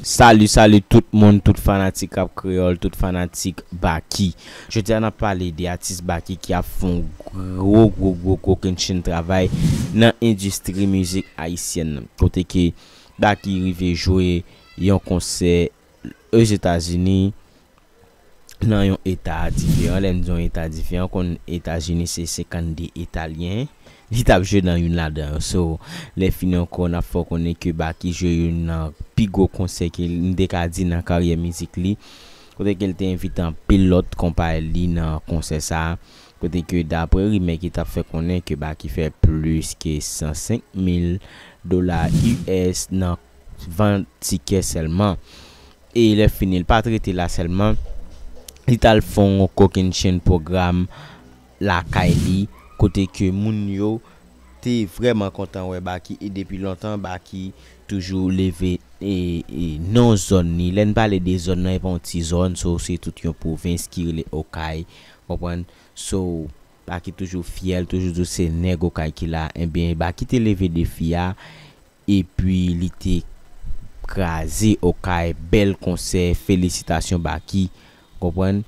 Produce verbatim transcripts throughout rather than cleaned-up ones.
Salut, salut tout moun, tout fanatik rap kreyòl, tout fanatik Baky. Jodi a n ap pale de atis Baky ki ap fè yon gwo, gwo, gwo kokennchenn travay nan endistri mizik ayisyèn nan. Kote ke Baky rive jwe yon konsè Ozetazini, nan yon eta diferan. Lè m di yon eta diferan, konn Etazini se senkannde eta li ye. Li t ap jwe nan youn ladan yo. So, lè fini ankò, n ap fè w konnen ke Baky jwe youn nan pi gwo konsè ke m te ka di nan karyè mizik li. Kote ke l te envite anpil lòt konpay li nan konsè sa a. Kote ke dapre rimè ki t ap fè konnen ke Baky fè plis ke san senk mil dola U S nan vant tikè sèlman. E lè fini, l pa t rete la sèlman. Li t al fè yon kokennchenn pwogram lakay li, kote ke moun yo te vrèman kontan wè Baky, e depi lontan Baky toujou leve e, e non zòn li. Lè n pale de zòn nan, e pa yon ti zòn, so se tout yon pwovens ki rele Okay, konprann? So, Baky toujou fyè, toujou di w se nèg Okay ki la, ebyen, Baky te leve defi a, epi li te kraze Okay, bèl konsè, felisitasyon Baky, konprann?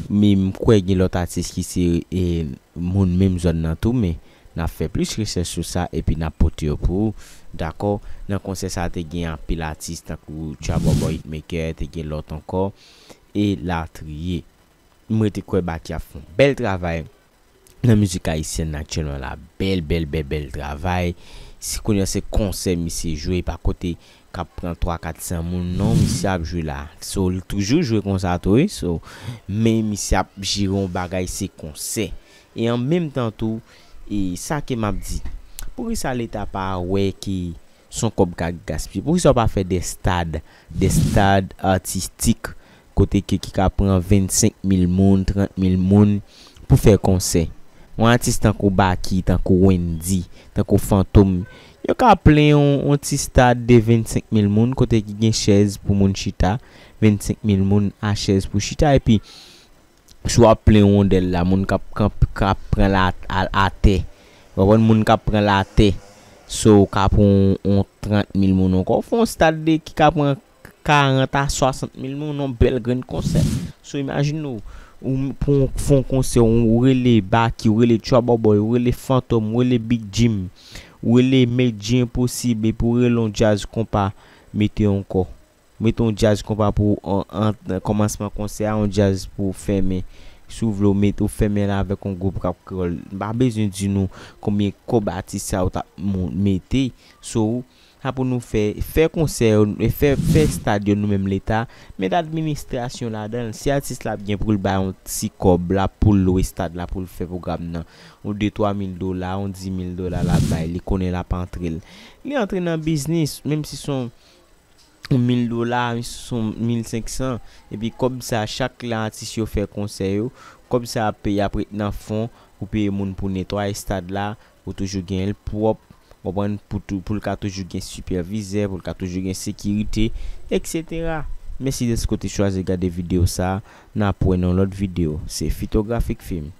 Men m kwè gen lòt atis ki se, e, moun menm zòn nan tou, men n ap fè plis rechèch sou sa, epi n ap pote yo pou ou, dakò? Nan konsè sa a te gen anpil atis, tankou Trouble Boy Hitmaker, te gen lòt ankò, e latriye. M rete kwè Baky ap fè yon bèl travay nan mizik ayisyèn nan aktyèlman la. Bèl, bèl, bèl, bèl travay. Si kounye a se konsè misye jwe, pa kote k ap pran twa, kat san moun. Non, misye ap jwe la. So, li toujou jwe konsa tou, wi. So, men misye ap jere yon bagay, se konsè. E an menm tan tou, e sa ke m ap di, poukisa Leta pa wè ke se yon kòb k ap gaspiye? Poukisa w pa fè de stad, de stad atistik, kote ke ki ka pran vennsenk mil moun, trant mil moun pou fè konsè? Yon atis tankou Baky, tankou Wendy, tankou Fantom, yo ka plen yon, yon ti stad de vennsenk mil moun, kote ki gen chèz pou moun chita, vennsenk mil moun a chèz pou chita, epi si w ap plen wondèl la, moun k ap, k ap, k ap pran la a, atè. Ou konprann? Moun k ap pran l atè. So, w ka pran yon, yon trant mil moun ankò. Ou fè yon stad de, ki ka pran karant a swasant mil moun, yon bèl grenn konsè. So, imajine w, ou m-, pou w fè yon konsè, ou rele Baky, ou rele Trouble Boy, ou rele Fantom, ou rele Big Jim, ou rele Medjy Enposib, epi ou rele yon djaz konpa, mete ankò. Mete yon djaz konpa pou an, an, kòmansman konsè a, yon djaz pou fèmen. Si w vle w mete, ou fèmen la avèk yon gwoup rap kreyòl. M pa bezwen di nou konbyen kòb atis sa yo t ap mou-, mete. So, sa pou nou fè, fè konsè yo, e fè, fè stad yo nou menm Leta, met administrasyon ladan l. Si atis la ap gen pou l bay yon ti kòb la pou l lwe stad la, pou l fè pwogram nan, yon de twa mil dola, yon di mil dola l ap bay, li konnen l ap antre l. Li antre nan biznis, menm si se yon yon mil dola, yon mil senk san, epi kòb sa, chak lè atis yo fè konsè yo, kòb sa ap peye ap ret nan fon pou peye moun pou netwaye stad la, pou toujou gen l pwòp, konprann, pou tou, pou l ka toujou gen sipèvizè, pou l ka toujou gen sekirite, etsetera. Mèsi dèske w te chwazi gade videyo sa, n ap wè nan lòt videyo. Se Fitografik Film.